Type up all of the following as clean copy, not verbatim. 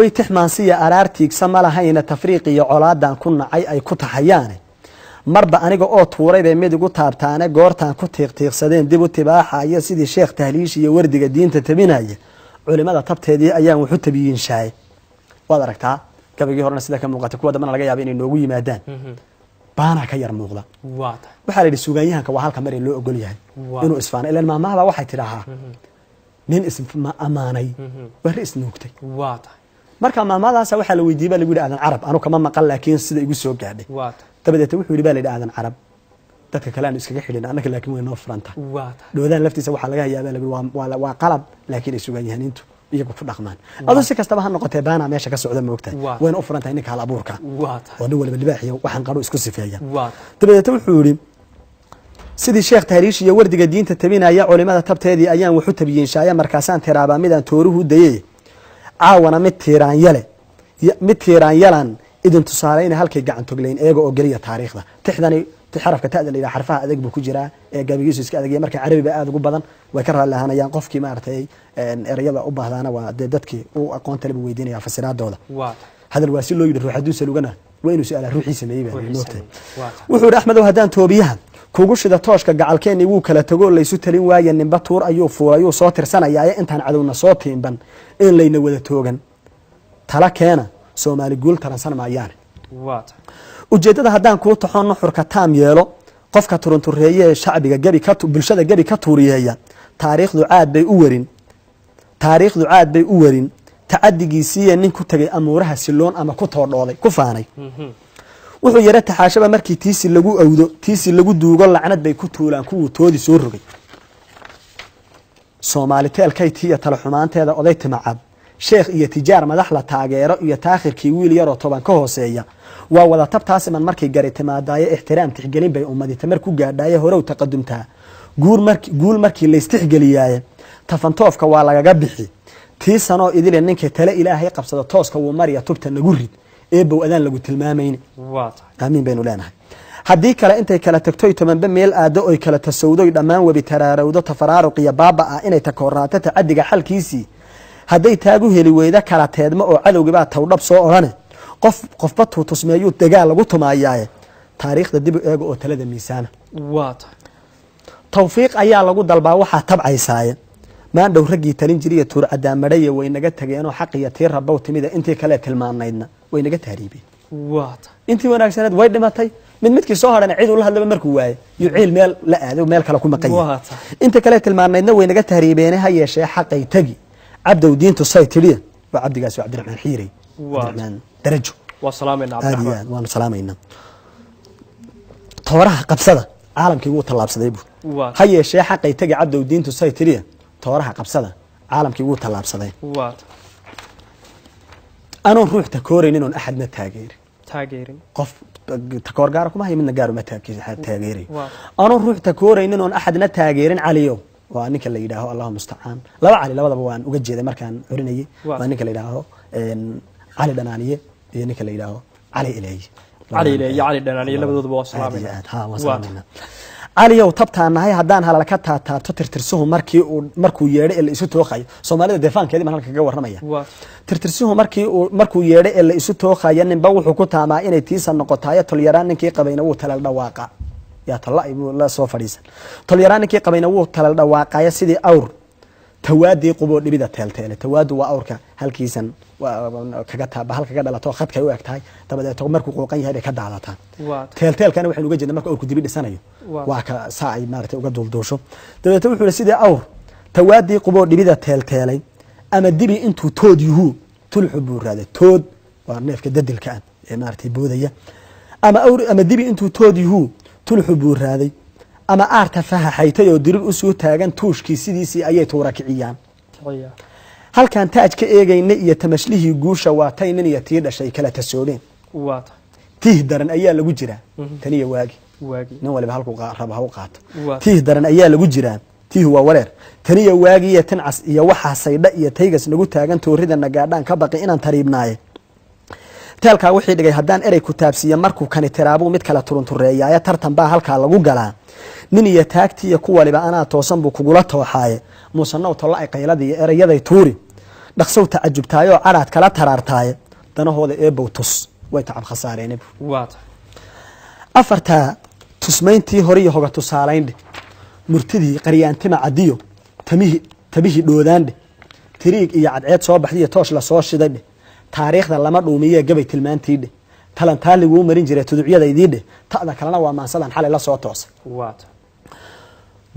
Way tixmaansiya araar tiigsa ma lahayna, tafriiq iyo colaadan ku nacay ay ku taxayaane. Marba aniga oo tuuray bay mid igu taabtaane. Goortaan ku tiiqtiiqsadeen dib u tibaaxaya, sidii sheekh tahliish iyo wardiga diinta tabinaya, culimada tabteedii ayaan waxu tabiyinshaay. Waad aragtaa gabaygii horena sida ka muuqata, kuwa dambana laga yaaba inay noogu yimaadaan. Baanaa ka yar muuqda. Waa tahay. Waxaa la yidhi sugaanyahanka waa halka mar ee loo ogol yahay inuu isfaano, ilan maamahaba waxay tidhaahaa nin is amaanay waa ri isnuugtay. Waa tahay. Marka maamadaasa waxaa la weydiiyey, baa lagu yidhi Aadan Carab, anu kama maqal laakiin sida igu soo gaadhay. Waa tahay. Dabadeeta wuxuu yidhi, baa la yidhi Aadan Carab, dadka kale aanu iskaga xidhin, annaka laakiin way noo furan tahay. Waa tahay. Dhoodaan laftiisa waxaa laga hayaa, baa lagu yidhi, waa qalab, laakiin ay sugaanyahaniintu iyagu ku dhaqmaan. Adu si kastaba ha noqotee, baanaa meesha ka socda, moogtahay. Wayna u furan tahay ninka hal abuurka Waa tahay. oo nin waliba libaaxiyo waxaan qadho isku sifeeya. Waa tahay. Dabadeeta wuxuu yidhi, sidii sheekh tahriish iyo wardiga diinta tabinaya, culimada tabteedii ayaan waxu tabiyinshaaya. Markaasaan tiraabaa midaan tooruhu dayey, caawana mid tiiraanyale, mid tiiraanyalan idin tusaalayna halkay gacan toglayn eega oo geliya taariikhda. Tixdani xarafka ta'da la yidhaha, xarfaha adag buu ku jiraa ee gabigiisu iska adagya. Marka Carabi baa aada ugu badan, way ka raalli ahaanayaan. Qofkii maaragtay ereyada u baahdaana waa dee dadkii u aqoonta leh buu weydiinaya fasiraadooda. Waa tahay. Hadal waa si loo yidhi, ruux hadduu salugana waa inuu su-aalaa ruuxii sameeyey baa Ruuxii moogtahay. sameeyey. Waa tahay. Wuxuu yidhi, Axmedow, haddaan toobiyaha kugu shida tooshka, gacalkeenni wuu kala tago, laysu talin waaye. Ninba tuur ayuu fuulayuu soo tirsanayaaye, intaan cadowna soo tiimban in layna wada toogan, tala keena, Soomaali guul taransan maayaane. Waa tahay. Ujeeddada haddaan kuu taxo, nuxurka taam yeelo, qofka turuntureeye ee shacbiga gebi ka bulshada gebi ka tuuriyeeya, taariikhdu caad bay u warin, taariikhdu caad bay u warin tacadigiisiiye. Nin ku tegay amuuraha siloon ama ku toodhooday ku faanay, wuxuu yaro taxaashaba markii tiisi lagu awdo, tiisi lagu duugo, lacnad bay ku tuulaan kuwuu toodi soo rogay. Soomaali teelkay tiiyo tala xumaanteeda, oday timacad, sheekh iyo tijaar, madax la taageero iyo taakhirkii wiil yaroo 10 ka hooseeya, waa wada tabtaasiman markay gari timaadaayo. Ixtiraam tixgelin bay ummadi tamar ku gaadhaaye, horow taqadumtaa guul markii laystixgeliyaaye. Tafantoofka waa lagaga bixi tii sanoo idile, ninkay tale Ilaahay qabsado tooska wuu mariya. Tubta nagu rid, eebow, adaan lagu tilmaamayni. Waa tahay. Aamiin baynu leenahay. Haddii kale intay kala tagtoy, tobanba meel aado, oy kala tasowdoy, dhammaan webi taraarowdo, tafaraaruq iyo baaba ah inay takooraato tacadiga xalkiisii, hadday taagu heli weyda kala teedmo oo cadowgibaa tawdhab soo odhane, qof qofba tuutusmeeyuu dagaal lagu tumaayaaye. Taariikhda dib u eega oo talada miisaana. Waa tahay. Tawfiiq ayaa lagu dalbaa waxaa tabcaysaaye. Maandhow raggii talin jiriya tuur cadaamadhaye way naga tageenoo xaqiyo tii rabow timida, intii kale tilmaanaydna way naga tahriibeen. Waa tahay. Intii wanaagsaneed way dhimatay. Mid midkii soo hadhana cid ula hadlaba markuu waayay yuu ciil meel la aaday, meel kale ku maqan yahay. Waa tahay. Inta kale tilmaanaydna way naga tahriibeene, ha yeeshee xaqay tegi, Cabdow, diintu say tidhiya. Waa cabdigaas, waa Cabdiraxmaan Xiirey. Cabdiraxmaan Darajo. Waa salaamayna. Aad iyo Cabdiraxmaan. aad waanu salaamaynaa. Tooraha qabsada, caalamkii wuu tallaabsaday buu. Ha yeeshee xaqay tegi, Cabdow, diintu say tidhiya, tooraha qabsada, caalamkii wuu tallaabsaday. Waa tahay. Anoon ruux takooraynin oon axadna taageerin. Taageerin. Qof takoor gaara kuma hayo, midna gaar uma taageerayo. Anoon ruux takooraynin oon axadna taageerin, Caliyow, waa ninka la yidhaaho, Allahu mustacaan, laba Cali labadaba waan uga jeeday markaan curinayay. Waa ninka la yidhaaho Cali Dhanaaniye iyo ninka la yidhaaho Cali Ileeye. Cali Ileeye iyo Cali Dhanaaniye, labadooduba waa Aad iyo salaamayna. aad, ha, waan salaamayna. Caliyow, tabtaan nahay haddaan halal ka taataabto, tirtirsuhu markii uu markuu yeedho ee la isu tooqayo, Soomaalida deefaankeedii baan halka kaga warramaya. Tirtirsuhu markii uu markuu yeedho ee la isu tooqaya, ninba wuxuu ku taamaa inay tiisa noqotaayo. Tolyaraan ninkii qabayna wuu talal dhawaaqa, yaa talla buu la soo fadhiisan. Tolyaraan ninkii qabayna wuu talal dhawaaqaya, sidii awr tawaadii quboo dhibida teelteele. Tawaadu waa awrka halkiisan kaga bahal kaga dhalato, khadkay u eg tahay, dabadeeto markuu qooqan yahay bay ka daadataa. Teelteelkana waxaynu uga jeedna marka awrku dibi dhisanayo. Waa ka saa ay maaragtay uga duulduusho. Dabeeto wuxuu yihi, sidii awr tawaadii quboo dhibida teelteelay ama dibi intuu tood yuhu tulxu buu raaday. Tood waa neefka dadilka ah ee maaragtay boodaya. Ama awr ama dibi intuu tood yuhu tulxu buu raaday, ama aarta fahaxaytay oo dirir usoo taagan, tuushkii sidiisii ayay tuura kiciyaan. Kiciya. Halkaan taaj ka eegaynay iyo tamashlihii guusha, waa tay nin iyo tii dhashay kala tasoobeen. Waa tahay. Tiih daran ayaa lagu jiraa taniyo waagi. Waagi. Nin waliba halkuu rabo ha u qaato. Waa. Tiih daran ayaa lagu jiraa, tiihu waa wareer, taniyo waagi iyo tincas iyo waxaa saydha iyo taygas nagu taagan, toorida nagaadhaan ka baqi inaan tariibnaaye. Teelkaa wixii dhigay haddaan erey ku taabsiiye, markuu kani tiraabuu mid kale turuntureeyaaye, tartan baa halkaa lagu galaa. Nin iyo taagtiiyo ku waliba anaa toosan buu kugula tooxaaye. Muusanow, tolla ay qayladii iyo erayaday tuuri. Dhaqsow tacajubtaayoo cadhaad kala taraartaaye, danahooda eebow tus, way tacab khasaareene. Waa tahay. Afartaa tusmayntii hore iyo hoga tusaalayndhe, murtidii qaryaantima cadiyo tamihi tabihii dhoodaandhe, tiriig iyo cadceed soo baxdiyo toosh la soo shiday dheh, taariikhda lama dhuumiyee gabay tilmaantii dheh, talantaa liguu marin jiray tuducyadaydii dheh. Ta'da kalena waa maansadan xalay la soo toosay. Waa tahay.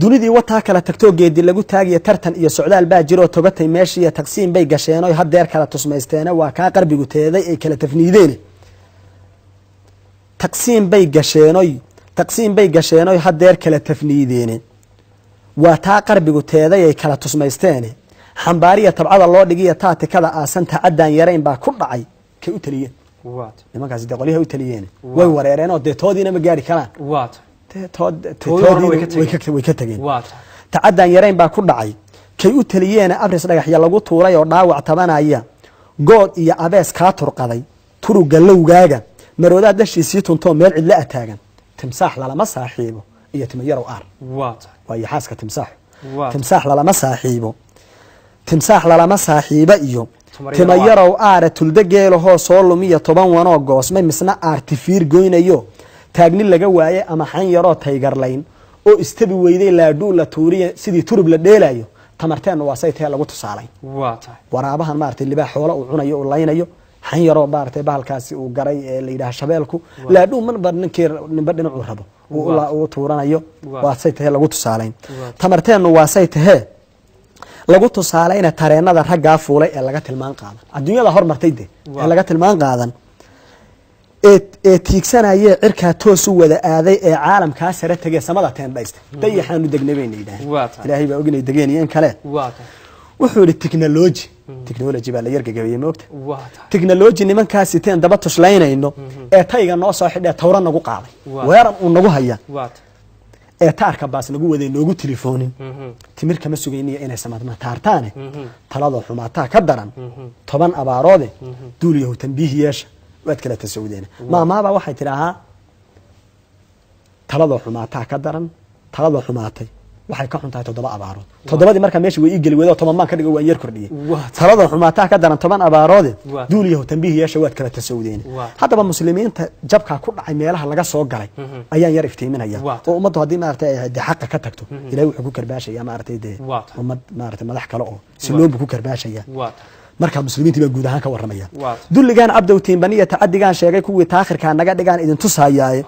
Dunidii wataa kala tagtoo geedi lagu taagiyo tartan iyo socdaal baa jiroo togatay meeshiiyo taqsiim bay gasheenoy hadeer kala tusmaysteene, waa kaa qarbigu teeday ay kala tafniideene. Taqsiim bay gasheenoy, taqsiim bay gasheenoy hadeer kala tafniideene, waa taa qarbigu teeday ay kala tusmaysteene. Xambaariya tabcada loo dhigiya taatikada aasan, tacaddaan yarayn baa ku dhacay kay u taliyeen. Waa tahay. Nimankaasi dee qolyaha u taliyeen way wareereenoo dee toodiina ma gaari karaan. Waa tahay. Dee tood- Toodii horena way ka toodiina way ka tageen. Waa tahay. Tacaddaan yarayn baa ku dhacay kay u taliyeena, abris dhagaxya lagu tuuray oo dhaawac tabanaya, good iyo abees kaa turqaday, turuga lowgaaga maroodaa dashiisii tuntoo meel cidla ataagan, timsaax lalama saaxiibo iyo timayarow aar. Waa tahay. Waayo xaaska timsaaxu. Waa. Timsaax lalama saaxiibo, timsaax lalama saaxiiba iyo Timayarow. Timayarow aare, tulda geelahoo soo lumiya 10 wanoo goosmay, misna aartifiir goynayo taagni laga waaye, ama xan yaroo taygarlayn oo istabi weyday, laadhuu la tuuriya sidii turub la dheelayo, tamarteenna waa say tee lagu tusaalay. Waa tahay. Waraabahan maaragtay libaax xoola uu cunayo uu laynayo, xan yaroo maaragtay bahalkaasi uu garay ee la yidhaha shabeelku, laadhuu manba ninkii ninba dhinacuu rabo uu uu tuuranayo, waa say tahee lagu tusaalayn. Tamarteennu waa say tahee lagu tusaalayna, tareenada raggaa fuulay ee laga tilmaan qaadan adduunyada hormartay de ee laga tilmaan qaadan ee tiigsanayee cirkaa toos u wada aaday ee caalamkaa sare tegee samada teendhaysta, dayaxaanu degnay bayna yidhaaheen. Waa tahay. Ilaahay baa og inay degeen iyo in kale. Waa tahay. Wuxuu yidhi technology, technology baa la yargagabeeyey, moogta. Waa tahay. Technology nimankaas siteen daba tushlaynayno ee tayga noo soo xidhee tawra nagu qaaday, weerar uu nagu haya, Waa tahay. ee taarka baas nagu waday noogu tilifoonin, timir kama sugayniyo inay samadma taartaane, talada xumaataa ka daran 10 abaaroode, duuliyahu tambiih yeesha, waad kala tasawdeen. Maamaabaa waxay tidhaahaa talada xumaataa ka daran, talada xumaatay waxay ka xun tahay 7 abaarood. Toddobadii markaa meesha way ii geli weydo, 10 baan ka dhigo, waan yar kordhiyey. Talada xumaataa ka daran 10 abaaroode, duuliyahu tambiih yeesha, waad kala tasawdeen. Haddaba muslimiinta jabkaa ku dhacay meelaha laga soo galay ayaan yar iftiiminaya, oo ummaddu haddii maaragtay ay dee xaqa ka tagto, ilahay wuxuu ku karbaashaya maaragtay dee ummad maaragtay madax kale oo siloon buu ku karbaashaya. Waa tahay. Marka muslimiintii baa guud ahaan ka warramaya. Waa tahay. Dulligaan cabdow tiimbaniya tacadigaan sheegay kuwii taakhirkaa naga dhigaan idin tusayaaye.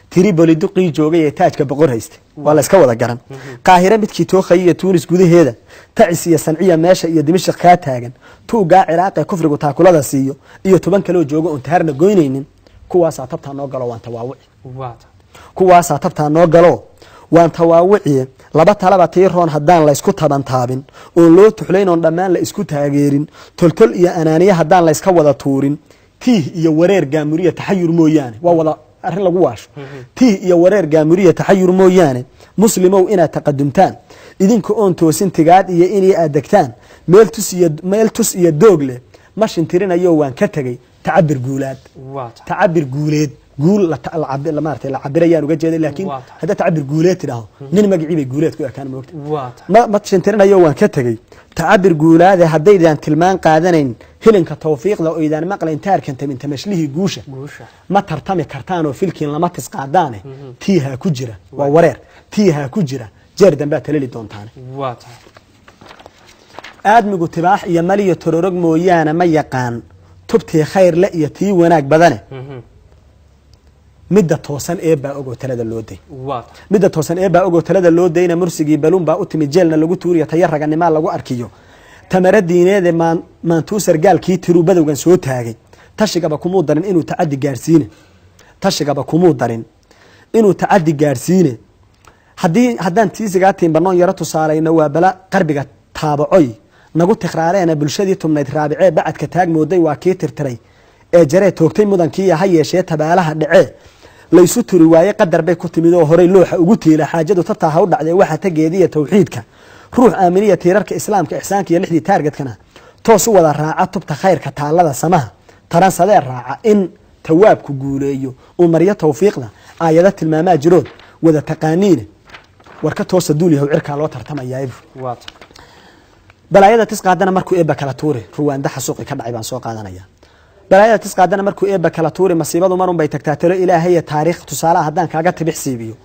Tripoli duqii joogay ee taajka boqor haystay waa la iska wada garan, Qaahire midkii tookhaya iyo Tuunis gudaheeda, Tacis iyo Sanciya meesha iyo Dimashq kaa taagan, tuugaa Ciraaq ee kufrigu taakulada siiyo iyo 10 kaloo jooga oon taharna goynaynin, kuwaasaa tabtaa noo galo waan tawaawuci. Waa tahay. Kuwaasaa tabtaa noo galo waan tawaawuciye. Laba talaba tii roon haddaan laysku tabantaabin oon loo tuxlayn oon dhammaan la isku taageerin, toltol iyo anaaniye haddaan layska wada tuurin, tiih iyo wareer gaamuriya taxayur mooyaane, waa wada arrin lagu waasho, tiih iyo wareer gaamuriya taxayur mooyaane, muslimow inaad taqadumtaan idinka oon toosin tigaad iyo inii aad degtaan meel tus iyo meel tus iyo doog leh mashin tirinayo, waan ka tegey tacabir guulaad. Waa tahay. Tacabir guuleed, guul maaragtay la cabirayaan uga jeeday, laakiin Waa tahay. haddaa tacabir guuleed tidhaaho, nin magacii bay guuleed ku ekaan, moogta. Waa tahay. Ma shintirinayo, waan ka tegey tacabir guulaade. Haddaydaan tilmaan qaadanayn hilinka tawfiiqda oydaan maqlayn taarkan tamin tamashlihii guusha, Guusha. ma tartami kartaan oo filkiin lama tis qaadaane, tiihaa ku jira waa wareer, tiihaa ku jira jeer dambaa talali doontaane. Waa tahay. Aadmigu tibaax iyo maliyo tororog mooyaane ma yaqaan tubtii khayr le iyo tii wanaag badane, midda toosan eebbaa ogoo talada loo day. Waa tahay. Midda toosan eebbaa ogoo talada loo dayna, mursigii baluun baa u timid jeelna lagu tuuriyo, taya raganimaa lagu arkiyo tamara diineede, maantuusar gaalkii tiruu badowgan soo taagay, tashigaba kumuu darin inuu tacadi gaadhsiine, tashigaba kumuu darin inuu tacadi gaadhsiine. Haddaan tiisigaa tiimbanoon yaro tusaalayno, waa bala qarbiga taabacoy nagu tikraareena, bulshadii tubnayd raabicee bacadka taag mooday waa kii tirtiray ee jaree toogtay mudankii, ha yeeshee tabaalaha dhacee laysu turi waaye, qadar bay ku timid oo horey looxa ugu tiila, xaajadu tabtaa ha u dhacdee, waxa tageediya tawxiidka ruux aaminiya tiirarka islaamka ixsaanka iyo lixdii taargetkana toos u wada raaca, tubta khayrka taallada samaha taransadee raaca in tawaabku guuleeyo uu mariyo tawfiiqda, aayado tilmaamaa jirood wada taqaaniine, war ka toosa duul yahow cirkaa loo tartamayaa. Waa tahay. Balaayada tis qaadana markuu Eebba kala tuuri, Ruwaanda xasuuqi ka dhacay baan soo qaadanaya. Balaayada tis qaadana markuu Eebba kala tuuri, masiibadu marun bay tagtaa talo Ilaahaya. Taariikh tusaalaha haddaan kaaga tibix siibiyo,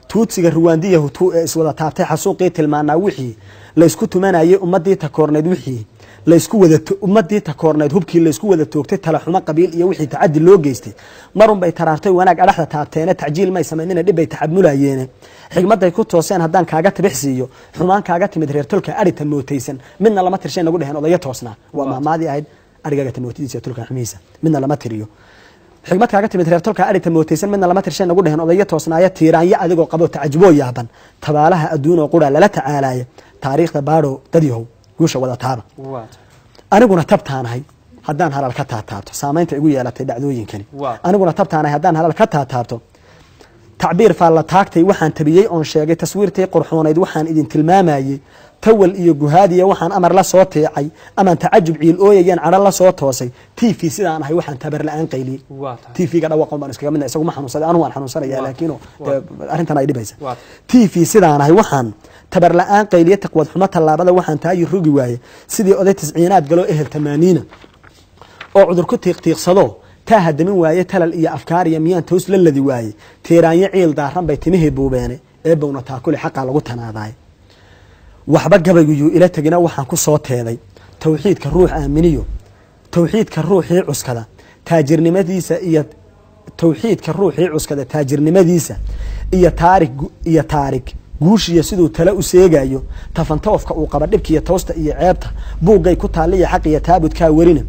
Tuutsiga, Ruwaandiya, Hutuu ee iswada taabtay, xasuuqii tilmaanaa, wixii laysku tumanayay, ummadii takoornayd, wixii laysku wada, ummadii takoornayd hubkii laysku wada toogtay, talaxumo qabiil iyo wixii tacadi loo geystay, marun bay taraartay wanaag adhaxda taabteene. Tacjiil may samaynina, dhib bay taxamulayeene. Xigmaday ku tooseen haddaan kaaga tibix siiyo, xumaan kaaga timid reer tolka adhita mootaysan midna lama tirshay nagu dheheen odayo toosnaa. Waa maamaadii ahayd adhigaaga tamootadiisa iyo tolka xumihiisa midna lama tiriyo. Xigmad kaaga timid reer tolka adhita mootaysan midna lama tirshay nagu dheheen odayo toosnaaya. Tiiraanyo adigoo qabo tacajuboo yaaban, tabaalaha adduun oo qura lala tacaalaya. Taariikhda baadho dadyahow, guusha wada taaba. Aniguna tabtaanahay haddaan halal ka taataabto saamaynta igu yeelatay dhacdooyinkani. Aniguna tabtaanahay haddaan halal ka taataabto, tacbiir faalla taagtay waxaan tabiyey oon sheegay, taswiirtii qurxoonayd waxaan idin tilmaamayey, tawal iyo guhaadiya waxaan amar la soo teecay, amaan tacajub ciil ooyayeen cadho la soo toosay, TV sidaan ahay waxaan tabar la-aan qayliyey. TV-ga dhawaqon baan iskaga midna, isagu ma xanuunsaday, anugu waan xanuunsanaya, laakiin arrintan ay dhibaysa. TV sidaan ahay waxaan tabar la-aan qayliye, taqwad xumo tallaabada waxaan taayi rogi waaye, sidii oday tisciinaad galoo ehel tamaaniina oo cudur ku tiiqtiiqsado taa hadamin waaye, talal iyo afkaar iyo miyaan toos la ladi waaye, tiiraanyo ciil daaran bay timihii buubeene. Eebowna taakuli xaqaa lagu tanaadaay. Waxba gabayguyuu ila tegina, waxaan ku soo teeday tawxiidka ruux aaminiyo, tawxiidka ruuxii cuskada taajirnimadiisa iyo tawxiidka ruuxii cuskada taajirnimadiisa iyo taarig iyo taarig guushiya siduu tale u seegayo, tafantoofka uu qaba dhibkiiyo toosta iyo ceebta buuggay ku taaliya xaq iyo taabudkaa werina.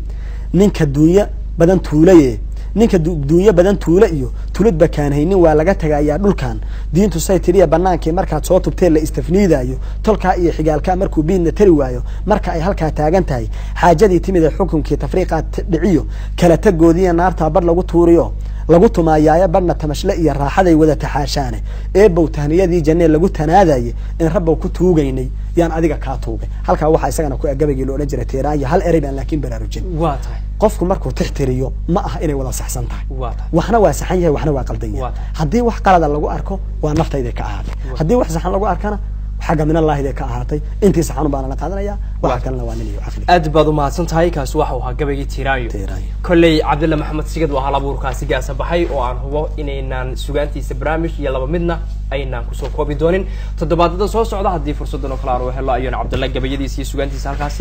Ninka duunyo badan tuulaye, ninka duunyo badan tuule iyo tulid bakaan haynin, waa laga tagayaa dhulkan diintu say tiriya. Banaankii markaad soo tubtee la istafniidayo, tolkaa iyo xigaalkaa markuu biidna tari waayo, marka ay halkaa taagan tahay xaajadii timid ee xukunkii tafriiqaa dhiciyo, kala tagoodiiya naartaa badh lagu tuuriyo lagu tumaayaayo, badhna tamashle iyo raaxaday wada taxaashaane. Eebow tahniyadii jannee lagu tanaadaye in Rabbow ku tuugaynay yaan adiga kaa tuugay. Halkaa waxaa isagana ku gabaygii la odhan jiray Tiiraanya. Hal erey baan laakiin baraarujin. waa tahay Qofku markuu tixtiriyo ma aha inay wada saxsan tahay. waa tahay Waxna waa saxan yahay, waxna waa qaldan yahay. Waa tahay. Haddii wax qalada lagu arko, waa naftayday ka ahaatay. Haddii wax saxan lagu arkana, xagga minallaahiday ka ahaatay. Intii saxan baana la qaadanaya, waxa kalena waa nin iyo caqli. Aad baad umahadsan tahay. Kaasi waxa uu ahaa gabaygii Tiiraanyo. Tiiraanyo. Kolley Cabdilla Maxamed Sigad waa hal abuurkaasi gaasa baxay oo aan hubo inaynaan sugaantiisa barnaamij iyo laba midna aynaan kusoo koobi doonin. Toddobaadada soo socda, haddii fursadan oo kale aan u helo, ayaan Cabdalla gabayadiisa iyo sugaantiisa halkaasi